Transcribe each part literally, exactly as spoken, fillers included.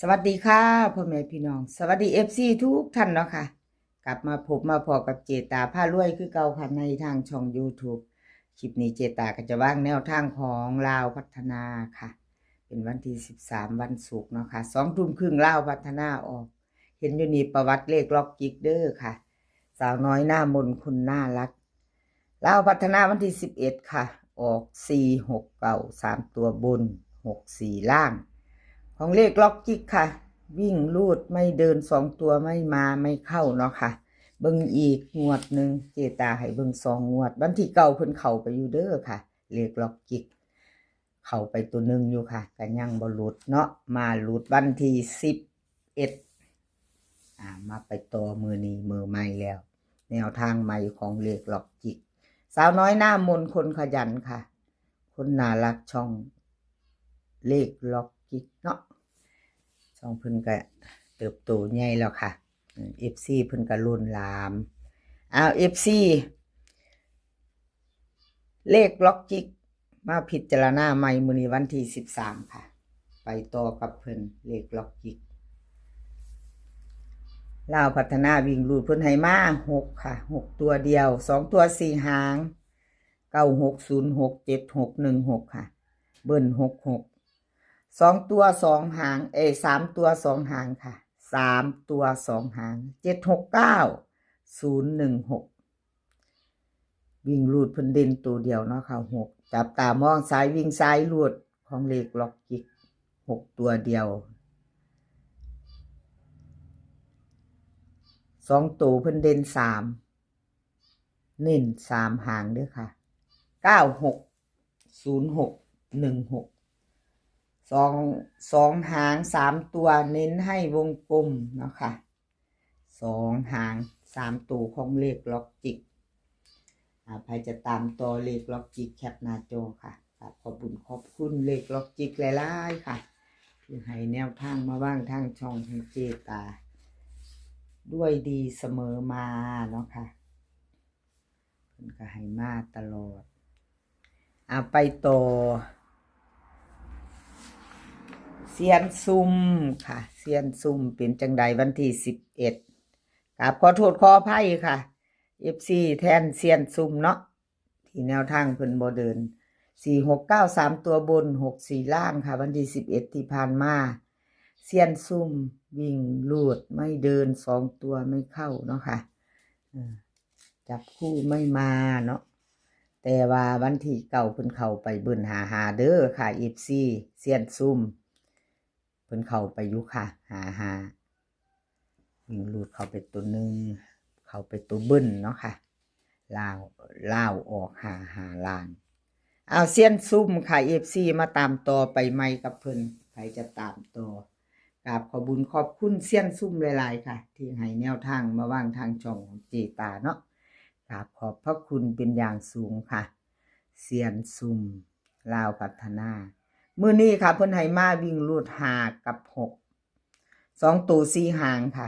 สวัสดีค่ะพ่อแม่พี่น้อง สวัสดี เอฟซี ทุกท่านเนาะค่ะ กลับมาพบมาพ้อกับเจตาพารวยคือเก่าค่ะ ในทางช่อง YouTube คลิปนี้เจตาก็จะวางแนวทางของลาวพัฒนาค่ะ เป็นวันที่สิบสาม วันศุกร์เนาะค่ะ สองทุ่มครึ่งลาวพัฒนาออก เห็นอยู่นี่ประวัติเลขล็อกจิกเด้อค่ะ สาวน้อยหน้ามนต์คนน่ารัก ลาวพัฒนาวันที่สิบเอ็ดค่ะ ออก สี่หกเก้า สามตัวบน หกสี่ ล่าง ของเลขล็อกจิกค่ะ วิ่งรูดไม่เดิน สองตัวไม่มาไม่เข้าเนาะค่ะ เบิ่งอีกงวดหนึ่ง เจตาให้เบิ่งสองงวด วันที่เก้าเพิ่นเข้าไปอยู่เด้อค่ะ เลขล็อกจิก เข้าไปตัวหนึ่งอยู่ค่ะ ก็ยังบ่หลุดเนาะ มาหลุดวันที่สิบเอ็ด อ่า มาไปต่อมื้อนี้มื้อใหม่แล้ว แนวทางใหม่ของเลขล็อกจิก สาวน้อยหน้ามนต์คนขยันค่ะ คนน่ารักช่องเลขล็อกจิกเนาะ ช่องเพิ่นก็เติบโตใหญ่แล้วค่ะ อืม เอฟซี เพิ่นก็ล้นหลาม อ้าว เอฟซี เลขล็อกจิก มาพิจารณาใหม่มื้อนี้วันที่สิบสามค่ะ ไปต่อกับเพิ่นเลขล็อกจิก ลาวพัฒนาวิ่งรูดเพิ่นให้มาหกค่ะ หกตัวเดียว สองตัวสี่หาง เก้าหกศูนย์หก เจ็ดหกหนึ่งหก ค่ะ เบิ้ลหกหก สองตัวสองหาง เอ้ย สามตัวสองหางค่ะ สามตัวสองหาง เจ็ดหกเก้า ศูนย์หนึ่งหก วิ่งรูดเพิ่นเด่นตัวเดียวเนาะค่ะ หก จับตามองสายวิ่งสายรูดของเลขล็อกจิก หกตัวเดียว สองตัวเพิ่นเด่นสาม เน้นสามหางเด้อค่ะ เก้าหกศูนย์หกหนึ่งหก สอง สองหาง สามตัวเน้นให้วงกลมเนาะค่ะ สองหาง สามตัวของเลขล็อกจิก อ่า ใครจะตามต่อเลขล็อกจิกแคปหน้าจอค่ะ ครับ ขอบคุณขอบคุณเลขล็อกจิกหลายๆค่ะ ที่ให้แนวทางมาวางทางช่องของเจตา ด้วยดีเสมอมาเนาะค่ะ เพิ่นก็ให้มาตลอด อ่า ไปต่อ เซียนซุ่มค่ะ เซียนซุ่มเป็นจังใดวันที่สิบเอ็ด กราบขอโทษขออภัยค่ะ เอฟซี แทนเซียนซุ่มเนาะ ที่แนวทางเพิ่นบ่เดิน สี่หกเก้า สามตัวบน หกสี่ ล่างค่ะ วันที่สิบเอ็ดที่ผ่านมา เซียนซุ่มวิ่งรูดไม่เดิน สองตัวไม่เข้าเนาะค่ะ เออ จับคู่ไม่มาเนาะ แต่ว่าวันที่เก้าเพิ่นเข้าไปเบิ้ลห้าห้าเด้อค่ะ เอฟซี เซียนซุ่ม เพิ่นเข้าไปอยู่ค่ะ ห้าห้า วิ่งรูดเข้าไปตัวหนึ่ง เข้าไปตัวเบิ้ลเนาะค่ะ ลาว ลาวออกห้าห้า ล่าง เอาเซียนซุ่มค่ะ เอฟซี มาตามต่อไปใหม่กับเพิ่น ใครจะตามต่อ กราบขอบบุญขอบคุณเซียนซุ่มหลายๆค่ะ ที่ให้แนวทางมาวางทางช่องของเจตาเนาะ กราบขอบพระคุณเป็นอย่างสูงค่ะ เซียนซุ่ม ลาวพัฒนา มื้อนี้ค่ะ เพิ่นให้มาวิ่งรูดห้ากับหก สองตัวสี่หางค่ะ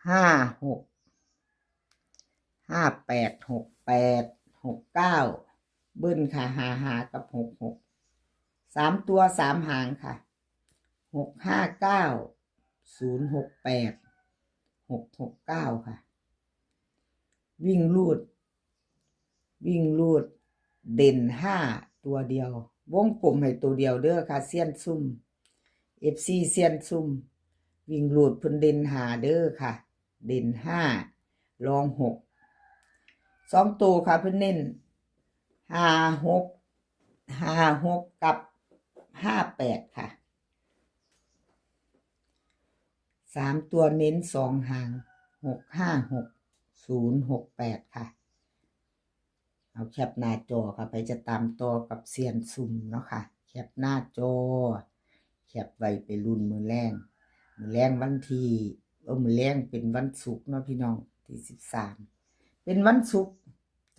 ห้าหก ห้าแปด หกแปด หกเก้า เบิ้ลค่ะ ห้าห้า กับ หกหก สามตัวสามหางค่ะ หกห้าเก้า ศูนย์หกแปด หกหกเก้า ค่ะ วิ่งรูด วิ่งรูดเด่นห้าตัวเดียว วงกลมให้ตัวเดียวเด้อค่ะ เซียนซุ่ม เอฟซี เซียนซุ่ม วิ่งรูดเพิ่นเด่นห้าเด้อค่ะ เด่นห้า รองหก สองตัวค่ะ เพิ่นเน้น ห้าหก ห้าหก กับ ห้าแปด ค่ะ สามตัวเน้นสองหาง หกห้าหก ศูนย์หกแปด ค่ะ เอาแคปหน้าจอค่ะ ใครจะตามต่อกับเซียนซุ่มเนาะค่ะ แคปหน้าจอ แคปไว้ไปลุ้นมื้อแลง มื้อแลงวันที่ เออ มื้อแลงเป็นวันศุกร์เนาะพี่น้อง ที่สิบสาม เป็นวันศุกร์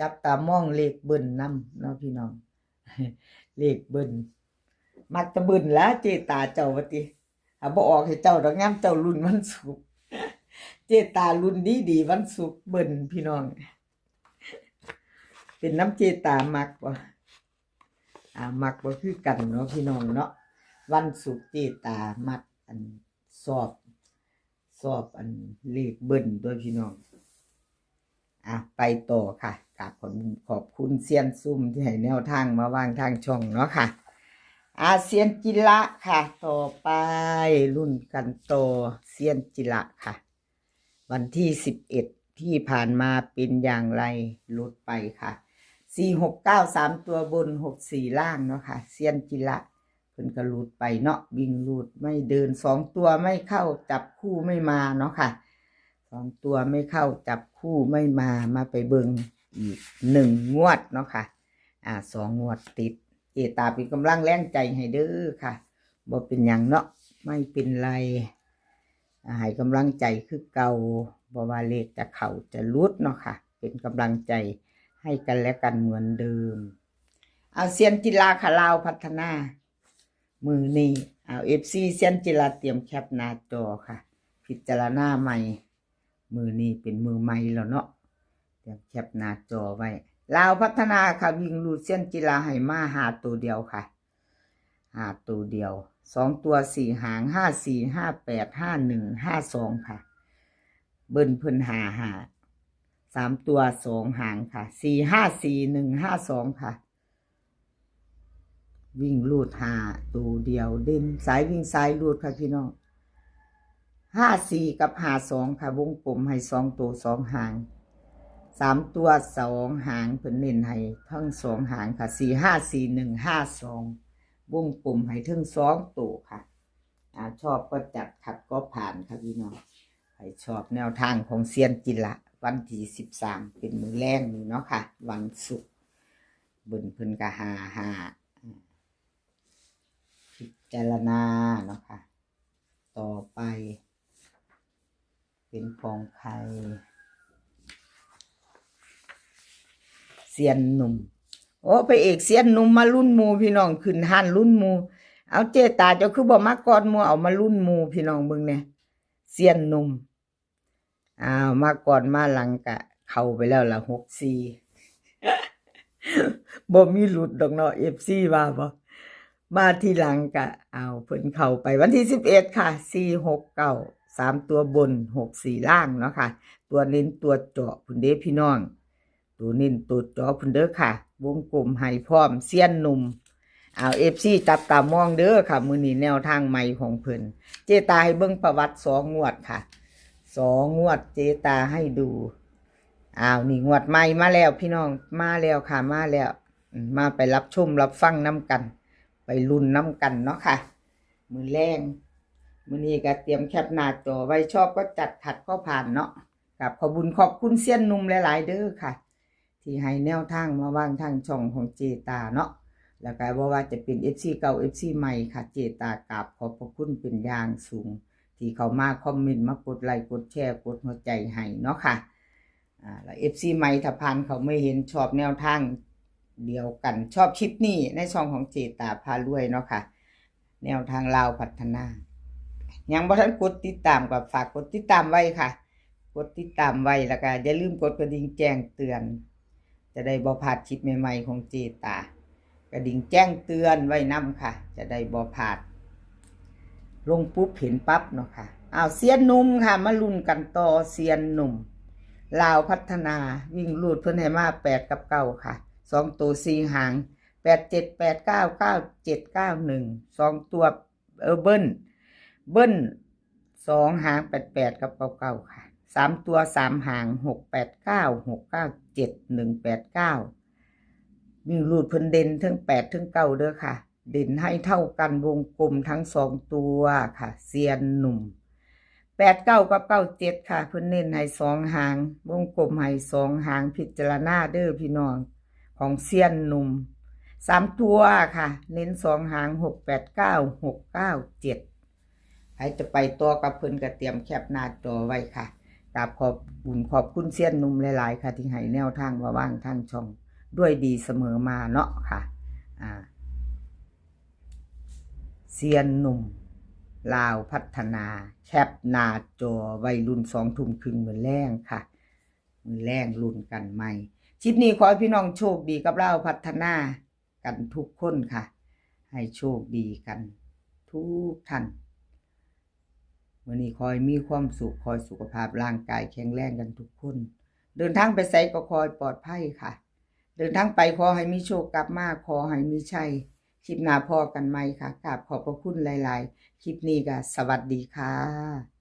จับตามองเลขเบิ้ลนำเนาะพี่น้อง เลขเบิ้ล มักแต่เบิ้ลล่ะ เจตาเจ้าว่าติ อ่ะ บ่ออกให้เจ้าดอก ยามเจ้าลุ้นวันศุกร์ เจตาลุ้นดีๆ วันศุกร์เบิ้ลพี่น้อง เป็นนำเจตามักบ่ อ่า มักบ่คือกันเนาะพี่น้องเนาะ วันศุกร์เจตามักอันสอบ สอบอันเลขเบิ้ลด้วยพี่น้อง อ่ะ ไปต่อค่ะ กราบขอบขอบคุณเซียนซุ่มที่ให้แนวทางมาวางทางช่องเนาะค่ะ อาเซียนจิละค่ะ ต่อไปรุ่นกันต่อเซียนจิละค่ะ วันที่สิบเอ็ดที่ผ่านมาเป็นอย่างไร หลุดไปค่ะ สี่หกเก้า สามตัวบน หกสี่ ล่างเนาะค่ะ เซียนจิละ เพิ่นก็หลุดไปเนาะ วิ่งหลุดไม่เดิน สองตัวไม่เข้า จับคู่ไม่มาเนาะค่ะ สองตัวไม่เข้า จับคู่ไม่มา มาไปเบิ่งอีกหนึ่งงวดเนาะค่ะ อ่า สองงวดติด เจตาเป็นกำลังแรงใจให้เด้อค่ะ บ่เป็นหยังเนาะ ไม่เป็นไร อ่า ให้กำลังใจคือเก่า บ่ว่าเลขจะเข้าจะหลุดเนาะค่ะ เป็นกำลังใจให้กันและกันเหมือนเดิม เอาเซียนจิละค่ะ ลาวพัฒนา มื้อนี้ เอา เอฟซี เซียนจิละเตรียมแคปหน้าจอค่ะ พิจารณาใหม่ มื้อนี้เป็นมื้อใหม่แล้วเนาะ เตรียมแคปหน้าจอไว้ ลาวพัฒนาค่ะ วิ่งหลุดเซียนจิละให้มาห้าตัวเดียวค่ะ ห้าตัวเดียว สองตัวสี่หาง ห้าสี่ ห้าแปด ห้าหนึ่ง ห้าสอง ค่ะ เบิ้ลเพิ่นห้าห้า สามตัวสองหางค่ะ สี่ห้าสี่ หนึ่งห้าสอง ค่ะ วิ่งหลุดห้าตัวเดียว เด่นสายวิ่งสายหลุดค่ะพี่น้อง ห้าสี่ กับ ห้าสอง ค่ะ วงกลมให้สองตัวสองหาง สามตัวสองหาง เพิ่นเน้นให้ทั้งสองหางค่ะ สี่ห้าสี่ หนึ่งห้าสอง วงกลมให้ทั้งสองตัวค่ะ อ่า ชอบก็จัด ขัดก็ผ่านค่ะพี่น้อง ใครชอบแนวทางของเซียนจิละ วันที่สิบสาม เป็นมื้อแลงนี่เนาะค่ะ วันศุกร์ เบิ้ลเพิ่นก็ห้าห้า พิจารณาเนาะค่ะ ต่อไป เป็นของใคร เซียนหนุ่ม โอ้ พระเอกเซียนหนุ่มมารุ่นหมู่พี่น้อง ขึ้นห้านรุ่นหมู่ เอาเจตาเจ้าคือบ่มาก่อนหมู่ เอามารุ่นหมู่พี่น้องเบิ่งแหน่ เซียนหนุ่ม อ้าว มาก่อนมาหลังกะเข้าไปแล้วล่ะ หกสี่ บ่มีหลุดดอกเนาะ เอฟซี ว่าบ่ มาทีหลังกะเอาเพิ่นเข้าไป วันที่สิบเอ็ดค่ะ สี่หกเก้า สามตัวบน หกสี่ ล่างเนาะค่ะ ตัวเน้นตัวเจาะพุ้นเด้พี่น้อง ตัวเน้นตัวเจาะพุ้นเด้อค่ะ วงกลมให้พร้อม เซียนหนุ่ม เอา เอฟซี จับตามองเด้อค่ะ มื้อนี้แนวทางใหม่ของเพิ่น เจตาให้เบิ่งประวัติสองงวดค่ะ สองงวดเจตาให้ดู อ้าว นี่งวดใหม่มาแล้วพี่น้อง มาแล้วค่ะ มาแล้ว อืม มาไปรับชมรับฟังนำกัน ไปลุ้นนำกันเนาะค่ะ มื้อแลง มื้อนี้ก็เตรียมแคปหน้าจอไว้ ชอบก็จัด ขัดก็ผ่านเนาะ กราบขอบบุญขอบคุณเซียนหนุ่มหลายๆเด้อค่ะ ที่ให้แนวทางมาวางทางช่องของเจตาเนาะ แล้วก็บ่ว่าจะเป็น เอฟซี เก่า เอฟซี ใหม่ค่ะ เจตากราบขอบพระคุณเป็นอย่างสูง ที่เข้ามากดไลก์ กดแชร์ กดหัวใจให้เนาะค่ะ อ่า แล้ว เอฟซี ใหม่ถ้าผ่านเข้ามาเห็น ชอบแนวทางเดียวกัน ชอบคลิปนี้ในช่องของเจตาพารวยเนาะค่ะ แนวทางลาวพัฒนา ยังบ่ทันกดติดตามก็ฝากกดติดตามไว้ค่ะ กดติดตามไว้ แล้วก็อย่าลืมกดกระดิ่งแจ้งเตือน จะได้บ่พลาดคลิปใหม่ๆของเจตา กระดิ่งแจ้งเตือนไว้นำค่ะ จะได้บ่พลาด ลงปุ๊บเห็นปั๊บเนาะค่ะ อ้าว เซียนหนุ่มค่ะ มาลุ้นกันต่อ เซียนหนุ่ม ลาวพัฒนา วิ่งหลุดเพิ่นให้มาแปดกับเก้าค่ะ สองตัวสี่หาง แปดเจ็ด แปดเก้า เก้าเจ็ด เก้าหนึ่ง สองตัว เออ เบิ้ล เบิ้ล สองหาง แปดแปด กับ เก้าเก้า ค่ะ สามตัวสามหาง หกแปดเก้า หกเก้าเจ็ด หนึ่งแปดเก้า วิ่งหลุดเพิ่นเด่นทั้งแปดทั้งเก้าเด้อค่ะ เด่นให้เท่ากัน วงกลมทั้งสองตัวค่ะ เซียนหนุ่ม แปดเก้า กับ เก้าเจ็ด ค่ะ เพิ่นเน้นให้สองหาง วงกลมให้สองหาง พิจารณาเด้อพี่น้อง ของเซียนหนุ่ม สามตัวค่ะ เน้นสองหาง หกแปดเก้า หกเก้าเจ็ด ใครจะไปต่อกับเพิ่นก็เตรียมแคปหน้าจอไว้ค่ะ กราบขอบบุญขอบคุณเซียนหนุ่มหลายๆค่ะ ที่ให้แนวทางมาวางทางช่องด้วยดีเสมอมาเนาะค่ะ อ่า เซียนหนุ่ม ลาวพัฒนา แคปหน้าจอไว้ รุ่นสองทุ่มครึ่งมื้อแลงค่ะ มื้อแลงลุ้นกันใหม่ คลิปนี้ขอให้พี่น้องโชคดีกับลาวพัฒนากันทุกคนค่ะ ให้โชคดีกัน ทุกท่าน มื้อนี้ขอให้มีความสุข ขอให้สุขภาพร่างกายแข็งแรงกันทุกคน เดินทางไปไสก็ขอให้ปลอดภัยค่ะ เดินทางไปขอให้มีโชคกลับมา ขอให้มีชัย คลิปหน้าพ้อกันใหม่ค่ะ กราบขอบพระคุณหลายๆ คลิปนี้ก็สวัสดีค่ะ